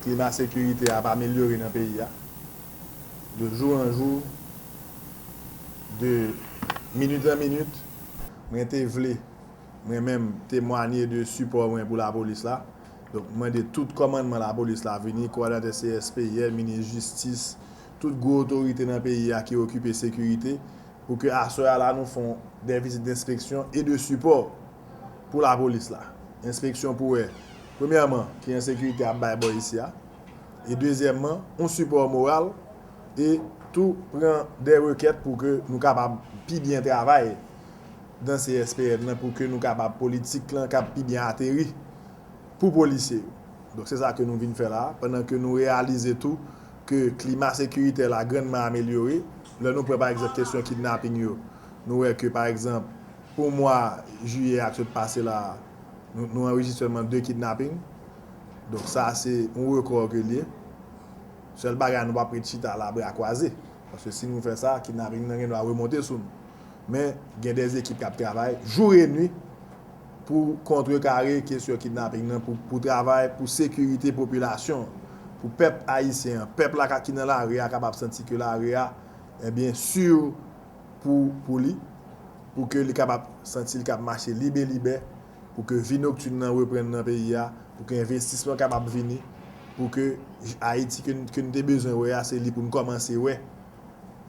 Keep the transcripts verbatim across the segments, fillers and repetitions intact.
Klima sekirite a ap amelyore nan peyi a. De jou an jou, de minit an minit, mwen te vle, mwen menm, temwanye de sipò mwen pou lapolis la. Donk, mwen mande tout kòmandman lapolis la vini, kowòdinatè C S P N, minis jistis, tout gwo otorite nan peyi a ki okipe sekirite, pou ke aswè a la nou fè yon, de vizit denspeksyon e de sipò pou lapolis la. Enspeksyon pou wè, premyèman, ki ensekirite ap bay bò isi a, e dezyèmman, yon sipò moral, e tou pran de rekèt pou ke nou kapab pi byen travay nan C S P N nan, pou ke nou kapab, politik lan kab pi byen ateri pou polisye yo. Donk, se sa ke nou vin fè la, pandan ke nou reyalize tou ke klima sekiritè la grandman amelyore. Lè nou pran, pa egzanp, kesyon kidnaping yo, nou wè ke, pa egzanp, pou mwa jiyè a k sot pase la, nou, nou anrejistre sèlman de kidnaping. Donk, sa se yon rekò ke l ye. Sèl bagay, nou p ap ret chita labra kwaze. Paske si nou fè sa, kidnaping nan gen dwa remonte sou nou. Men, gen de ekip k ap travay jou e nwi pou kontrekare kesyon kidnaping nan, pou, pou travay pou sekirite popilasyon, pou pèp ayisyen an, pèp la ka, ki nan lari a, kapab santi ke lari a, ebyen, si pou, pou li, pou ke li kapab santi li k ap mache libelibè, pou ke vi noktin nan reprann nan peyi a, pou ke envestisman kapab vini, pou ke Ayiti ke, n- ke n te bezwen wè a, se li pou n kòmanse wè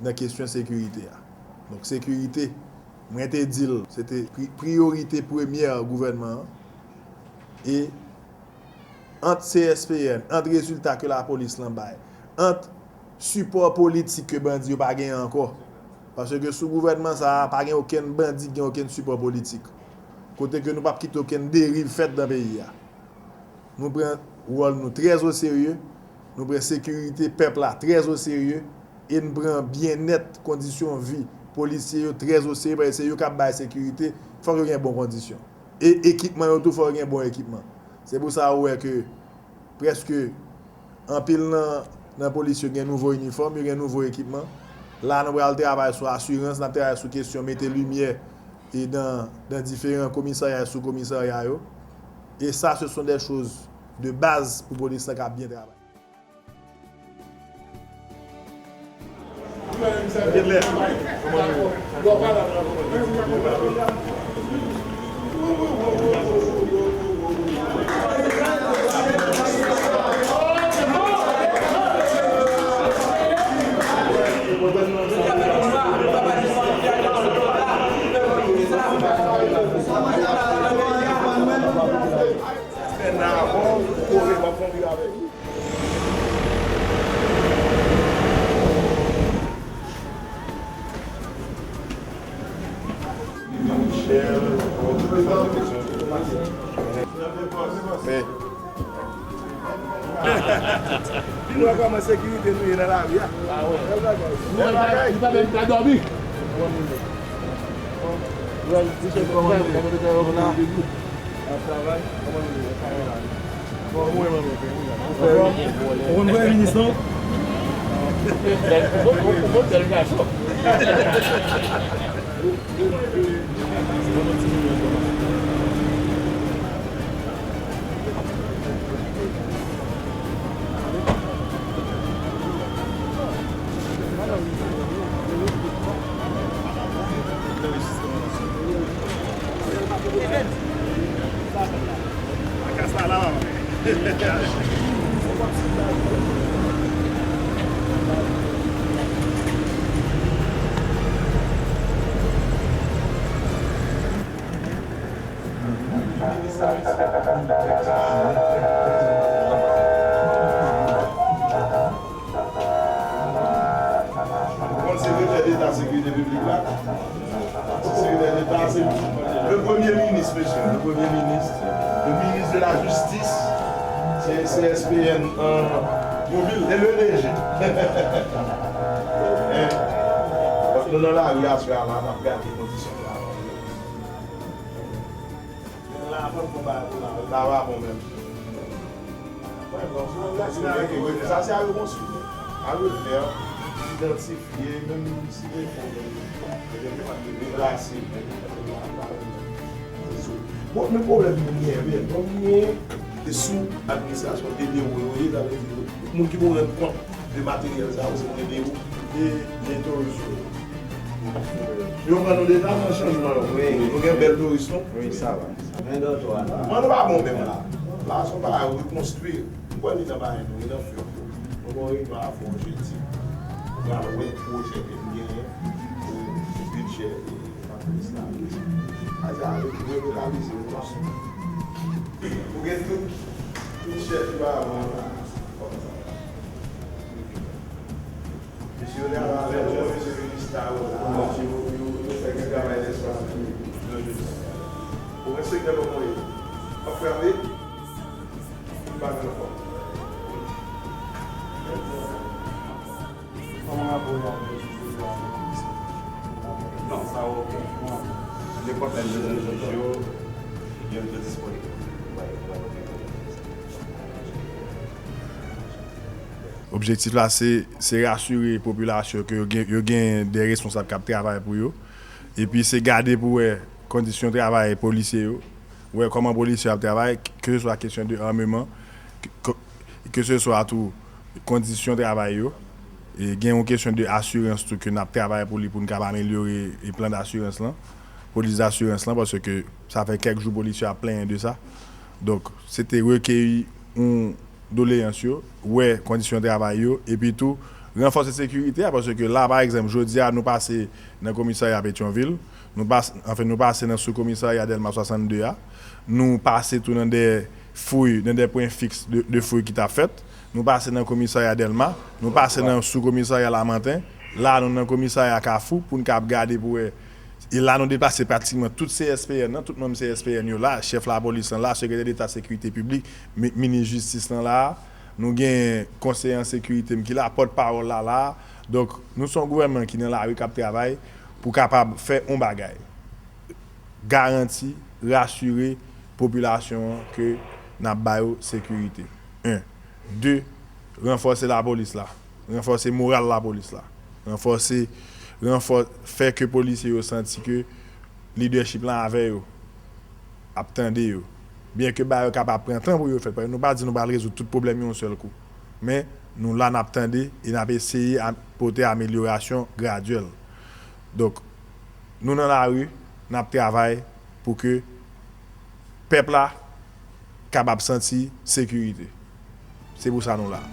nan kesyon sekirite a. Donk, sekirite, mwen te di l, se te pri- priyorite premyè gouvènman an. E ant C S P N, ant rezilta ke lapolis lan bay, ant sipò politik ke bandi yo pa genyen ankò. Paske sou gouvènman sa a, pa gen okenn bandi ki gen okenn sipò politik. Kote ke nou p ap kite okenn deriv fèt nan peyi a. Nou pran wòl nou trè o serye, nou pran sekirite pèp la trè o serye, e n pran byennèt, kondisyon vi polisye yo trè o serye, paske se yo k ap bay sekirite, fòk yo gen bon kondisyon. E ekipman yo tou, fò yo gen bon ekipman. Se pou sa ou wè ke prèske anpil nan, nan polis yo gen nouvo inifòm, yo gen nouvo ekipman. La, nou pral travay sou asirans, n ap travay sou kesyon mete limyè e nan, nan diferan komisarya e sou komisarya yo. E sa, ce sont des choses de base pou polis lan ka byen travay. Li wè kòman sekirite nou ye nan lari a. Bèl bagay. Li pa menm ka dòmi. Ap travay. Kòman nou ye? Bon, mwen, mwen, mwen, mwen. Ou konn premye minis, non? Ou konn bèl gason. Bon, sekretè deta sekirite piblik la. Sekretè deta, se le premye minis, mesye, le premye minis, le minis de la jistis, se C S P N an mobil, e le D G. Eh, nou nan lari aswè a la, n ap gade kondisyon travay yo. Lava bon, lava bon menm. Sa se a rekonstwi, a refè, idantifye, menm si defo, deplase. Bon, men pwoblèm nou genyen, wi, bon, nou genyen Se sou administrasyon T D O yo ye, sa vle di moun ki pou rann kont de materyèl sa yo, se T D O. E, e tourism. Yo pran nou deja nan chanjman yo. Wi. Nou gen bèl touris, non? Wi, sa va. Men dòtwa la. Mwen nou pa bon menm la. La, se yon bagay rekonstwi. M kwè li nan bagay nou, li nan fè. Nou gon reyinyon a fè yon jedi. Pou pral wè pwojè ke nou genyen pou, pou bidjè. Ou gen tout, tout chèf yo avan la, kòmsa. Mesye yo travay avèk yo, mesye minis ta yo la, yo, yo, yo fè gen travay lespwa ki, yo jis. Ou respekte lòt mwen yo. W ap frape, m pa gen fòm. Kòman rapò w avèk jistis la? Non, sa oke. Nenpòt lè nou bezwen jwenn yo, yo, yo disponib. Objektif la, se, se rasire popilasyon ke yo gen, yo gen de responsab k ap travay pou yo. Epi se gade pou wè kondisyon travay polisye yo, wè kòman polisye yo ap travay, ke se swa kesyon de ameman, ke, ke se swa tou kondisyon travay yo. E gen yon kesyon de asirans tou ke n ap travay pou li pou n kab amelyore e plan dasirans lan, polis dasirans lan, paske sa fè kèk jou polisye ap plenyen de sa. Donk, se te rekeyi yon doleyans yo, wè kondisyon travay yo, epi tou ranfòse sekirite a, paske la, pa egzanp, jodi a, nou pase nan komisarya Petyonvil, nou pase, anfen, nou pase nan sou komisarya Dèlma swasannde a, nou pase tou nan de fouy, nan de pwen fiks de, de fouy ki t ap fèt, nou pase nan komisarya Dèlma, nou pase nan sou komisarya Lamanten, la, nou nan komisarya Kafou, pou n kab gade pou wè E la, nou deplase pratikman tout C S P N nan, tout manm C S P N yo la, chèf lapolis lan la, sekretè deta sekirite piblik, mi-, minis jistis lan la, nou gen konseye an sekirite m ki la, pòtpawòl la la. Donk, nou se yon gouvènman ki nan lari k ap travay pou kapab fè yon bagay. Garanti, rasire popilasyon an ke n ap ba yo sekirite. En. De, ranfòse lapolis la. Ranfòse moral lapolis la. Ranfòse, ranfò-, fè ke polisye yo santi ke lidèchip lan avè yo, ap tande yo. Byenke bagay yo kapab pran tan pou yo fèt, paske nou pa di nou pral rezoud tout pwoblèm yo yon sèl kou. Men, nou la, n ap tande e n ap eseye a-, pote amelyorasyon gradyèl. Donk, nou nan lari, n ap travay pou ke pèp la kapab santi sekirite. Se pou sa nou la.